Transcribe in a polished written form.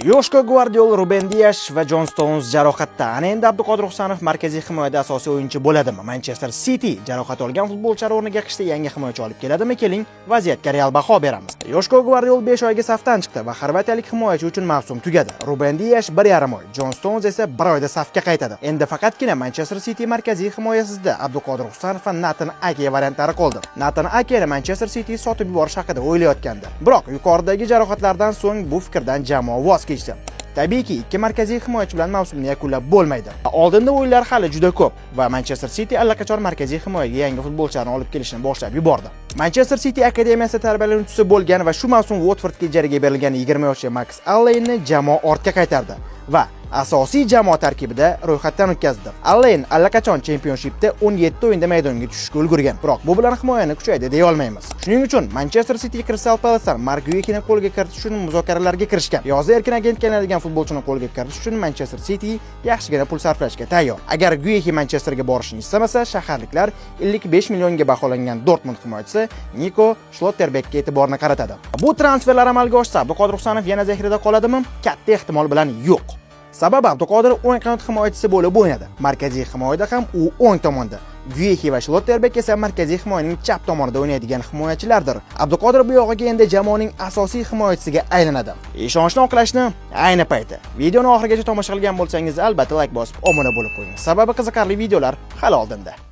Yoshko Gvardiol, Ruben Diash va Jon Stones jarohatda. Ana endi Abduqodir Husanov markaziy himoyada asosiy o'yinchi bo'ladimi? Manchester City jarohat olgan futbolchilar o'rniga qishda yangi himoyachi olib keladimi? Keling, vaziyatga real baho beramiz. Yoshko Gvardiol 5 oyga safdan chiqdi va xorvatiyalik himoyachi uchun mavsum tugadi. Ruben Diash 1,5 oy, Jon Stones esa 1 oyda safga qaytadi. Endi faqatgina Manchester City markaziy himoyasida Abduqodir Husanov va Nathan Ake variantlari qoldi. Nathan Akeni Manchester City sotib yuborish haqida o'ylayotgandi. Biroq yuqoridagi jarohatlardan so'ng bu fikrdan jamoa voz kechdi. Tabiiyki, ikki markaziy himoyachi bilan mavsumni yakunlab bo'lmaydi. Oldinda o'yinlar hali juda ko'p va Manchester City allaqachon markaziy himoyaga yangi futbolchilarni olib kelishni boshlab yubordi. Manchester City akademiyasida tarbiyalanuvchisi bo'lgan va shu mavsum Watfordga ijaraga berilgan 20 yoshli Max Alleynni jamoa ortga qaytardi va asosiy jamoa tarkibida ro'yxatdan o'tkazdi. Alleyn allaqachon Championshipda 17 o'yinda maydonga tushishga ulgurgan. Biroq bu bilan himoyani kuchaydi deya olmaymiz. Shuning uchun Manchester City Crystal Palace'dan Mark Guehini qo'lga kiritish uchun muzokaralarga kirishgan. Yozda erkin agentga aylanadigan futbolchini qo'lga kiritish uchun Manchester City yaxshigina pul sarflashga tayyor. Agar Guehi Manchesterga borishni istamasa, shaharliklar 55 millionga baholangan Dortmund himoyachisi Niko Schlotterbeckka e'tiborni qaratadi. Bu transferlar amalga oshsa, Abduqodir Husanov yana zaxirada qoladimi? Katta ehtimol bilan yo'q. Sababi, Abduqodir o'ng qanot himoyachisi bo'lib o'ynadi. Markaziy himoyada ham u o'ng tomonda. Guehi va Schlotterbek esa markaziy himoyaning chap tomonida o'ynaydigan himoyachilardir. Abduqodir bu yog'iga endi jamoaning asosiy himoyachisiga aylanadi. Ishonchni oqlashni ayni payti. Videoni oxirigacha tomosha qilgan bo'lsangiz, albatta like bosib, obuna bo'lib qo'ying. Sababi qiziqarli videolar hali oldinda.